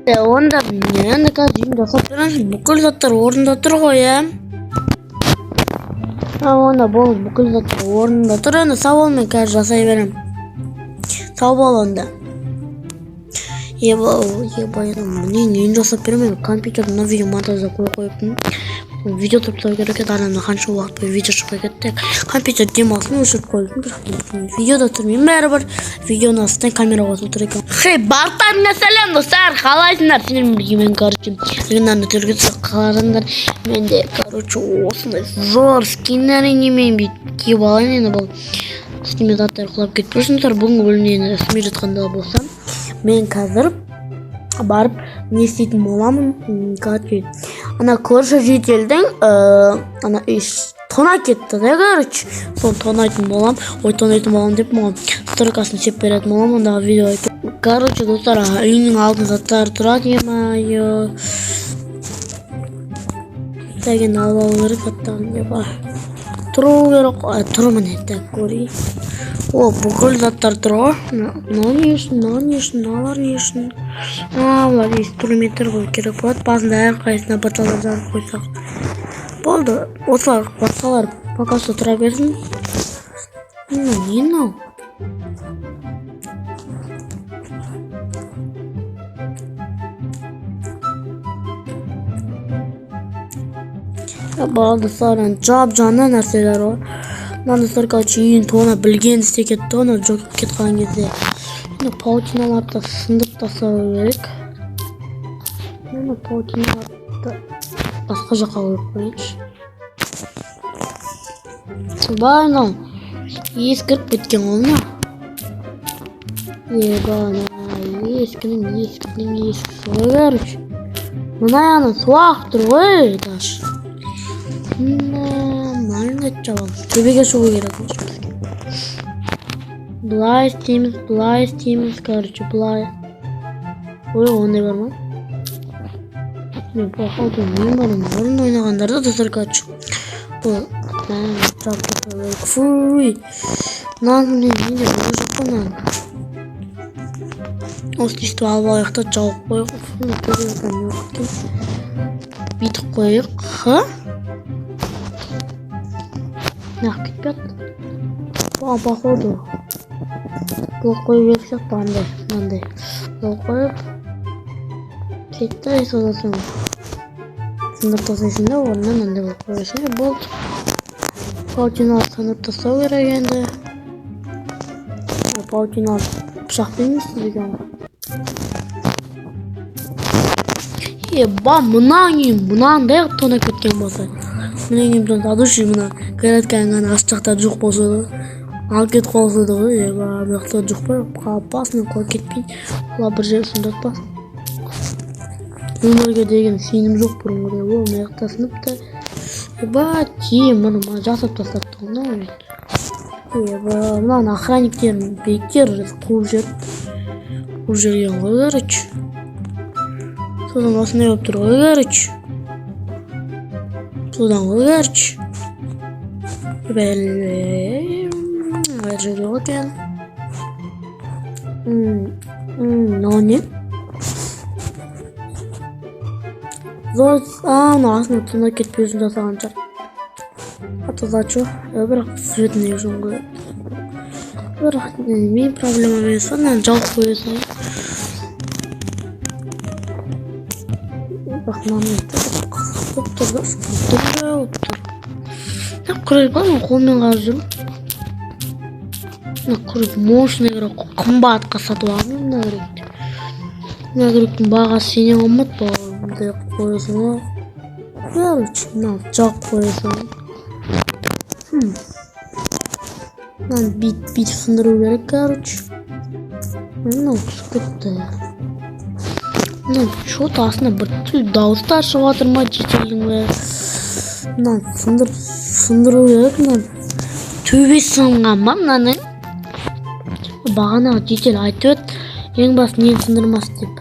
Онда енді қазір үйін жасап беремін. Бүкіл заттар орнында тұр ғой, иә? Онда болды, бүкіл заттар орнында тұр. Енді сау бол, мен қазір жасай беремін. Сау бол онда. Еба, еба, енді міне нені жасап беремін? Енді компьютерді мына видео монтажда қойып қойыппын. Видео тұрып тастау керек еді, анамда қанша уақыт бойы видео шықпай кетті. Компьютер демалсын, өшіріп қойдым, бірақ видеода тұрмаймын бәрібір. Видеоның астына камера қосылып тұр екен. Хей, барлықтарыңа сәлем, достар, қалайсыңдар? Сендермен бірге мен, короче, Ринаны түргізіп қаларыңдар. Менде, короче, осындай зор скиндер немен бүйтіп киіп алайын енді, бұл үстіме заттар құлап кетпесін. Достар, бүгінгі бөлімде енді үстіме жатқанда болсам, мен қазір барып не істейтін боламын? Короче, ана көрші жительдің ана үй тонап кетті да, короче, соны тонайтын боламын. Ой, тонайтын боламын деп, маған стройкасын істеп беретін боламын ондағы видео. Короче, достар, ана үйінің алдында заттар тұрады, ё-моё. Так, енді алып алу керек заттарын, деп тұру керек қой. Тұр, міне, так, көрейін. О, бүкіл заттар тұр ғой. Мынау не үшін, мынау не үшін, мыналар не үшін? А, бұлар инструменттер ғой, керек болады. Басында әрқайсысына бір талдар жазып қойсақ болды. Осылар, басқалар пока что тұра берсін. Мынау не, мынау? Болды, достар, енді жап жаңа нәрселер ғой. Мына, достар, короче, үйін тона білген істеп кетті ғой, анау жоқ кетіп қалған кезде. Енді паутиналарды да сындырып тастау керек. Мына паутиналарды басқа жаққа қойып қояйыншы. Бай, мынау ескіріп кеткен ғой мынау. Еба, мына ескінің ескінің ескісі ғой, короче. Мына жағынан су ағып тұр ғой даже. Мынаны жабамыз. Төбеге шығу керек бізге. Былай істейміз, былай істейміз, короче, былай. Ой, ондай бар ма? Мен, походу, мен бар бұрын ойнағандарда, достар, короче. Бұл жауып тастау керек. Фуй. Мынаны не не бұл жоқ қой мынаны. Осыны өйстіп алып алайық та жауып қояйық. Фу, не болып кеткен? Бүйтіп қояйық. Ха? Неғып кетпей жатыр? Бұған, походу, блок қою керек сияқты, андай, мынандай. Блок қойып кетті, содан соң сындырып тастайсың да, орнына мынандай блок қоясың, болды. Паутиналарды сындырып тастау керек енді. Паутиналарды пышақпен емес екен ғой. Еба, мына үйім мынандай қылып тонап кеткен болса. Мына үйім тонап, души, мына городканың ана ас жақта жоқ болса да, алып кетіп қалса да ғой, еба, мына жақта жоқ па, басынан құлап кетпейін, құлап бір жерін сындыртпасын. Өмірге деген сенім жоқ бұрынғыдай. О, мына жақта сыныпты. Еба, темір жасап тастапты ғой мынау. Еба, мынаның охранниктерін бекер қуып жіберіпті. Қуып жіберген ғой, короче. Содан осындай болып тұр ғой, короче. Содан ғой, короче. Бәле, жер жоқ екен. Мынау не? Зор, а, мынау астына тонап кетпеу үшін жасаған шығар. А то зачем? Бірақ цветін үшін ғой. Бірақ мен проблема емес қой, мынаны жауып қоя салайын. Бірақ мынаны қызық болып тұр да, түрлі болып тұр. Мына күрек бар, мен қолмен қазып жүрмін. Мына күрек мощный күрек қой, қымбатқа сатып алдым мына күректі. Мына күректің бағасы сенен қымбат, бауырым. Мындай қоясың ғой. Короче, мынаны жауып қоясың. Мынаны бүйтіп сындыру керек, короче. Мынау түсіп кетті. Мына чё-то астына бір түрлі дауыстар шығып жатыр ма, жительдің бе? Мынаны сындыру керек, мынаны. Төбесі сынған ба мынаның? Бағанағы житель айтып еді, ең басты нені сындырмас деп.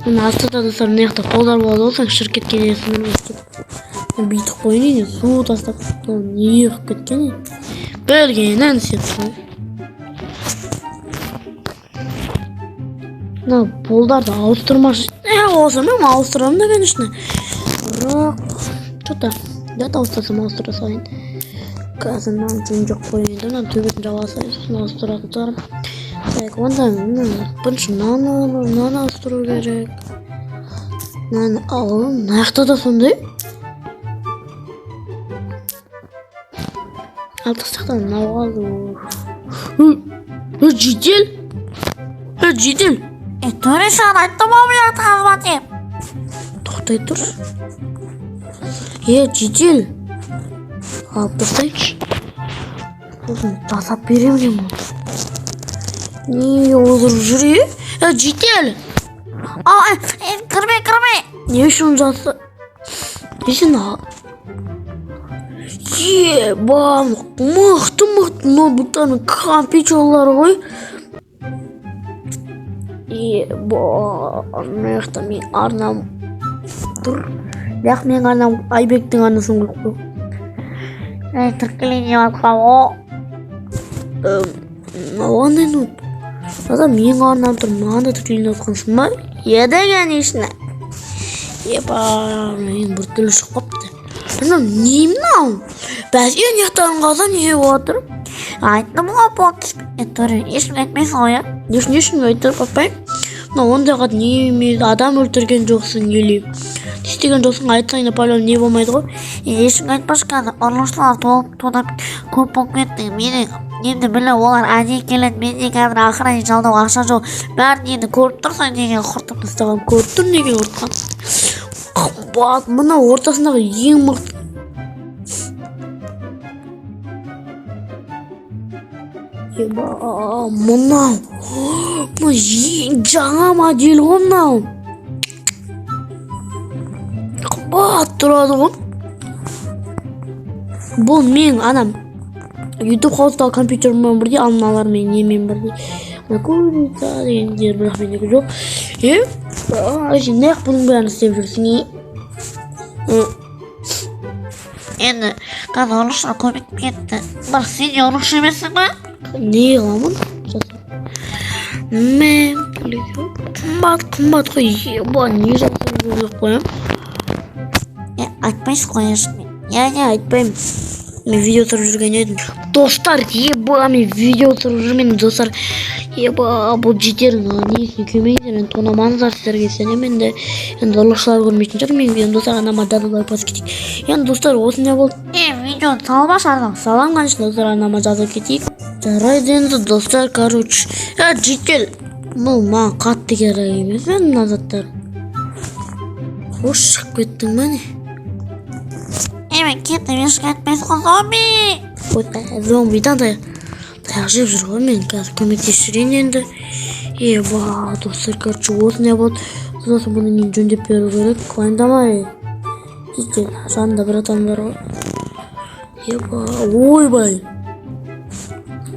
Мына астында, достар, мына жақта қолдар болады ғой, соны шіріп кеткен сындырмас деп. Мен бүйтіп қояйын енді, су тастап, не қылып кеткен енді. Білгенін істеп қой. Мына полдарды ауыстырмашы. Ауыстырмаймын, ауыстырамын да, конечно. Бірақ че-то ұят, ауыстырсам, ауыстыра салайын. Қазір мынаны жөндеп қояйын да, мына төбесін жаба салайын, сосын ауыстыратын шығармын. Так, онда мына бірінші мынаны ауыстыру керек. Мынаны алып, мына жақта да сондай. Алып тастақ та, мынау қалды. Ой, жедел! Жедел! Төре, саған айттым ғой, мына жақты қазба деп. Тоқтай тұршы. Жедел! Алып тастайыншы. Сосын жасап беремін мен оны. Не озырып жүр, е? Жедел! Ау, кірме, кірме. Не үшін жаса? Не сен Еба, мықты мықты ноутбуктардың компьютерлары ғой. Еба, мына жақта менің арнам тұр. Бірақ менің арнам Айбектің арнасын қойып қойған. Тіркелейін деп жатқан ғой. Мынау қандай ноутбук? Мынада менің арнам тұр, маған да тіркелейін деп жатқансың ба? Еді, конечно. Еба, мен біртүрлі шығып қалыпты. Мынау не мынау? Бәсе, мына жақтарын қаза не болып жатыр? Айттым ғой, пол түспей. Төре, ешкімге айтпайсың ғой, иә? Не үшін, не үшін айтып қоймаймын? Мына ондайға не емес, адам өлтірген жоқсың или не істеген жоқсың, айтсаң да по не болмайды ғой. Ешкімге айтпашы, қазір ұрлықшылар толып тонап көп болып кетті. Менің енді біле, олар әдейі келеді. Менде қазір охранник жалдауға ақша жоқ. Бәрін енді көріп тұрсың, неге құртып Тастаған, көріп тұр, неге құртқан. Қымбат, мына ортасындағы ең мықты. Еба, мынау. Мына ең жаңа модель ғой мынау. Қымбат тұрады ғой. Бұл менің анам YouTube хаустағы компьютеріммен бірдей, ал мыналар менің немен бірдей. Мына курица дегендер, бірақ мендегі жоқ. Сен неғып бұның бәрін істеп жүрсің, е? Енді қазір ұрлықшылар көбейіп кетті. Бірақ сен де ұрлықшы емессің ба? Не қыламын? Мә, қымбат, қымбат қой. Еба, не жасап жүр деп қоямын. Айтпайсың ғой ешкімге. Иә, иә, айтпаймын. Мен видео түсіріп жүрген едім. Достар, еба, мен видео түсіріп жүрмін, достар. Еба, бұл жетер, несіне келмеңдер, енді тонамаңыздар, сіздерге сенемін енді. Енді ұрлықшылар көрмейтін шығар менің видеомды, достар, анама жазып лайк басып кетейік. Енді, достар, осындай болды. Видеоны салмашы арнам. Салам, конечно, достар, анама жазып кетейік. Жарайды енді, достар, короче. Жедел. Бұл маған қатты керек емес енді мына заттар. Хош, шығып кеттің ба не? Мен кеттім, ешкімге айтпайсың ғой, зомби. Ой, зомбидан да таяқ жеп жүр ғой, мен қазір көмектесіп жүрейін енді. Еба, достар, короче, осындай болды. Сосын бұны мен жөндеп беру керек. Уайымдамай. Жедел, жанында братан бар ғой. Еба, ойбай.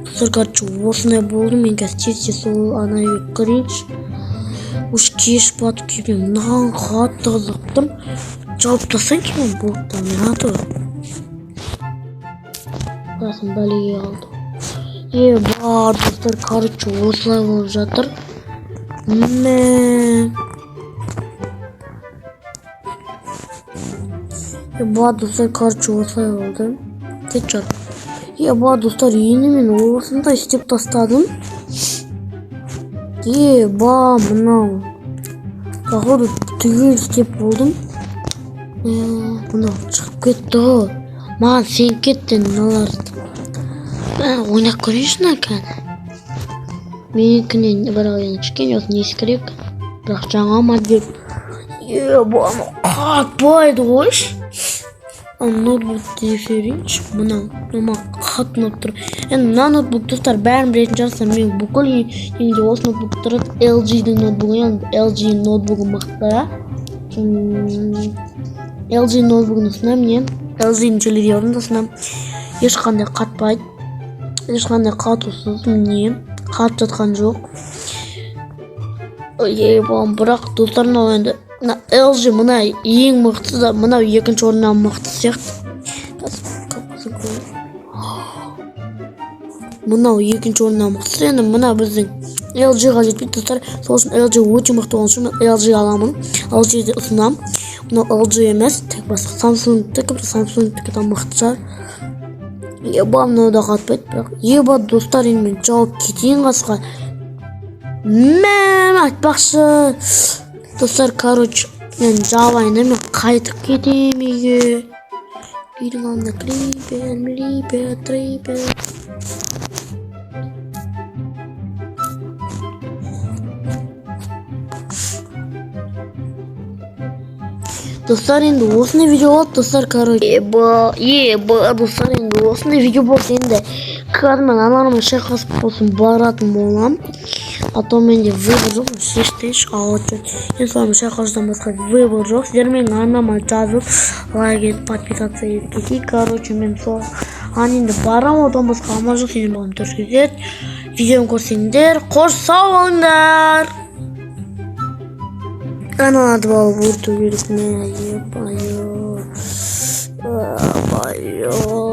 Достар, короче, осындай болды. Мен қазір тез тез сол ана үйге кірейінші. Уж кеш батып келіп, мен мынаған қатты қызығып тұрмын. Жауып тастайыншы мен блоктан, мен аты. Басым бәлеге қалды. Еба, достар, короче, осылай болып жатыр. Мә. Еба, достар, короче, осылай болды. Кет жат. Еба, достар, енді мен осындай істеп тастадым. Еба, мынау. Походу, түгел істеп болдым. Мынау шығып кетті ғой. Маған сеніп кетті енді мыналар. Ойнап көрейінші мына кәні. Менікінен бірақ енді кішкене осы ескірек. Бірақ жаңа модель. Еба, анау қатпайды ғой. Ноутбукты тексерейінші. Мынау, мынау маған қатты ұнап тұр. Енді мына ноутбук, достар, бәрін білетін шығарсыздар. Мен бүкіл үйімде осы ноутбук тұрады. Эл джи-дің ноутбугы, енді Эл джи ноутбугы мықты. Эл джи ноутбугын ұсынамын мен. Эл джи-дің телевизорын да ұсынамын. Ешқандай қатпайды. Ешқандай қатусыз, міне. Қатып жатқан жоқ. Ой, бірақ достар, мынау енді мына Эл джи мына ең мықтысы да, мынау екінші орыннан мықты сияқты. Мынау екінші орыннан мықтысы. Енді мына біздің LG-ға жетпейді, достар. Сол үшін LG өте мықты болған үшін мен LG аламын, LG-ді ұсынамын. Мынау LG емес, тек басқа Samsung-тікі, бірақ Samsung-тікі де мықты шығар. Еба, мынау да қатпайды бірақ. Еба, достар, енді мен жауып кетейін қасқа. Мә, айтпақшы, достар, короче, мен жабайын да, мен қайтып кетемін үйге. Үйдің алдына крипер, мрипер, трипер. Достар, енді осындай видео болды, достар, короче. Еба, еба, достар, енді осындай видео болды. Енді қазір мен аналармен шайқасып болсын баратын боламын, а то менде выбор жоқ. Шештейші, алып жүр. Енді солармен шайқасудан басқа выбор жоқ. Сіздер менің арнама жазып, лайк етіп, подписаться етіп кетейік. Короче, мен сол ан енді барамын, одан басқа амал жоқ. Сендер маған дұрыс кетеді видеоны көрсеңдер. Қош, сау болыңдар. Аналарды алып өлтіру керек. Мә, ебаю, ебаю.